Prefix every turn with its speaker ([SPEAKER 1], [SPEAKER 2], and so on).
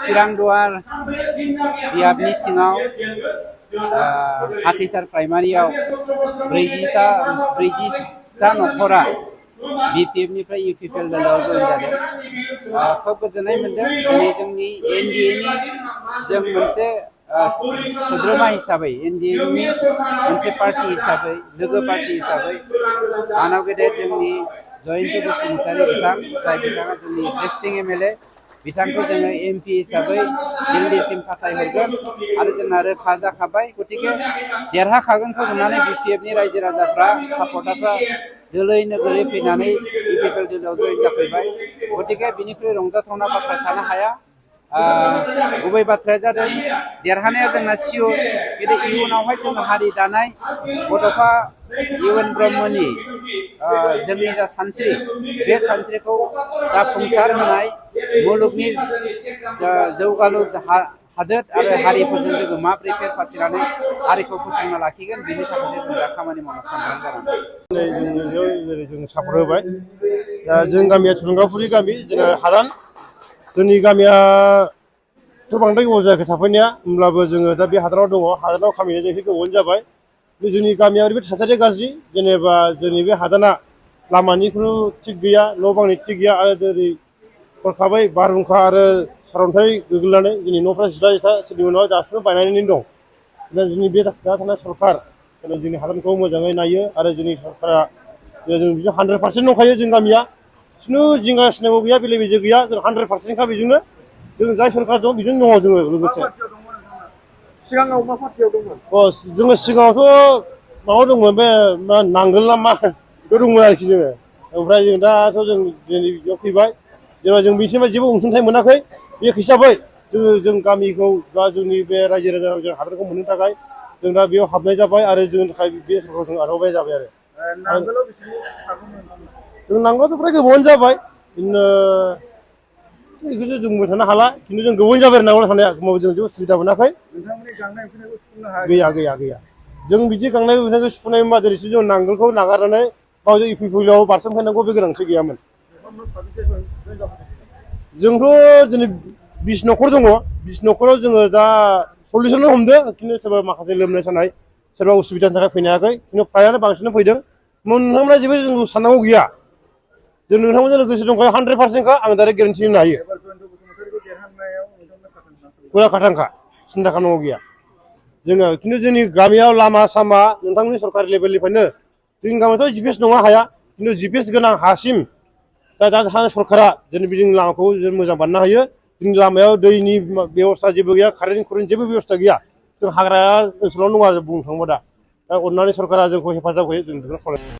[SPEAKER 1] चिरांदुवार बियाबनि सिङाव हाथीसार प्राइमारियाव 40टा नखरा बीपीएफनिफ्राय यूपीपीएल दलाव जइन जादों। खोब गोजोननाय मोनदों। दिनै जोंनि एनडीएनि जों मोनसे सोद्रोमा हिसाबै एनडीएनि मोनसे पार्टी हिसाबै लोगो पार्टी हिसाबै मानव गेदेर जोंनि जयन्त बसुमतारी बिथां जाय बिथाङा जोंनि एक्जिस्टिं एमएलए बिथांखौ जोङो एमपी हिसाबै दिल्लीसिम फाथायहरगोन आरो जोंना रोखा जाखाबाय। गतिके देरहाखागोनखौ नुनानै बीपीएफनि रायजो राजाफ्रा सापर्टारफ्रा दोलै नोगोरै फैनानै यूपीपीएल दलाव जइन जाफैबाय। गतिके बिनिख्रुइ रंजाथावना बाथ्रा थानो हाया। गुबै बाथ्राया जादों देरहानाया जोंना सियर, किन्तु इयुनावहाय जोङो हारि दानाय बड'फा इउएन ब्रह्मनि जोंनि जा सानस्रि बे सानस्रिखौ जाफुंसार होनाय मुलुगनि जौगालु हादोर आरो हारिफोरजों जोङो माबोरै फेर फाथिनानै हारिखौ फोथांना लाखिगोन बेनि थाखायसो जों दा खामानि मावनो सांग्रां जानांगौ।
[SPEAKER 2] जों सापर्ट होबाय। दा जों गामिया थुलुंगाफुरि गामि, जोंना हादान। जोंनि गामियाथ' बांद्राय गोबाव जायाखै थाफैनाया, होमब्लाबो जोङो दा बे हादानाव दङ। हादानाव खामानिया जों एसे गोबावानो जाबाय। जोंनि गामिया ओरैबायदि थासारिया गाज्रि, जेनेबा जोंनि बे हादाना लामानि खुनु थिग गैया, न' बांनि थिग गैया आरो जेरै हरखाबै बारहुंखा आरो सारअन्थाइ गोग्लैनानै जोंनि न'फ्रा जिला जिथा सोरनिबा न'आ दासिमबो बायनानै दं। दा जोंनि बे दा थानाय सरकार जोंनि हादानखौ मोजाङै नायो आरो जोंनि सरकारा जों बिदिनो 100% दंखायो। जों गामिया खुनु जिंगा सिनांगौ गैया, बेले बेजे गैया। जों 100%खा बेजोंनो। जों जाय सरकार दं बेजों दङ जोङो लोगोसे।
[SPEAKER 3] सिगाङाव मा पार्टियाव दंमोन?
[SPEAKER 2] जोङो सिगाङावथ' माबा दंमोन, बे नांगोल ना मा बे दंमोन आरोखि जोङो। ओमफ्राय जों दाथ' जों दिनै बेयाव फैबाय। जेनेबा जों बिसिनिफ्राय जेबो अनसुंथाइ मोनाखै। बे हिसाबै जों गामिखौ बा जोंनि बे रायजो राजाखौ जों हादरखौ मोननो थाखाय जों दा बेयाव हाबनाय जाबाय आरो जोंनि थाखाय बे सरकारखौ जों आजावनाय जाबाय आरो।
[SPEAKER 3] नांगोलाव बेसेबां थागौमोन?
[SPEAKER 2] जों नांगोलाथ' फ्राय गोबावानो जाबाय। बिदिनो बेखौथ' जों बुंबाय थानो हाला, खिन्थु जों गोबावानो जाबाय आरो नांगोलाव थानाया। एखमब्लाबो जों जेबो सुबिदा मोनाखै।
[SPEAKER 3] नोंथांमोननि गांनाय उखैनायखौ सुफुंनो हायाखै?
[SPEAKER 2] गैया। जों बिदि गांनाय उखैनायखौ सुफुंनाय मादिरैसो जों नांगोलखौ नागारनानै गावजों यूपीपीएलआव बारसोमफैनांगौ बे गोनांथि गैयामोन। जोंथ' दिनै 20 न'खर दङ। 20 न'खराव जोङो दा 40 हमदो, खिन्थु सोरबा माखासे लोमनाय सानाय सोरबा उसुबिदानि थाखाय फैनो हायाखै। खिन्थु फ्रायानो बांसिन फैदों। नोंथांमोना जेबो जों साननांगौ गैया। जों नोंथांमोनजों लोगोसे दंखायो 100%खा। आं डाइरेक्ट गेरेन्टि होनो हायो। फुरा खाथांखा, सिन्था खालामनांगौ गैया। जोङो खिन्थु जोंनि गामियाव लामा सामा नोंथांमोननि सरकारि लेभेलनिफ्रायनो जोंनि गामियावथ' जिपिएस नङा हाया, खिन्थु जिपिएस गोनां हासिम दा थानाय सरकारा जोंनि जोंनि लामाखौ जों मोजां बानायनो हायो। जोंनि लामायाव दैनि बेबस्था जेबो गैया, कारेन्ट जेबो बेबस्था गैया। जों हाग्रा ओनसोलावनो दङ आरो बुंनो थाङोबा दा अननानै सरकारा जोंखौ हेफाजाब होयो, जों बेखौनो खावलायो।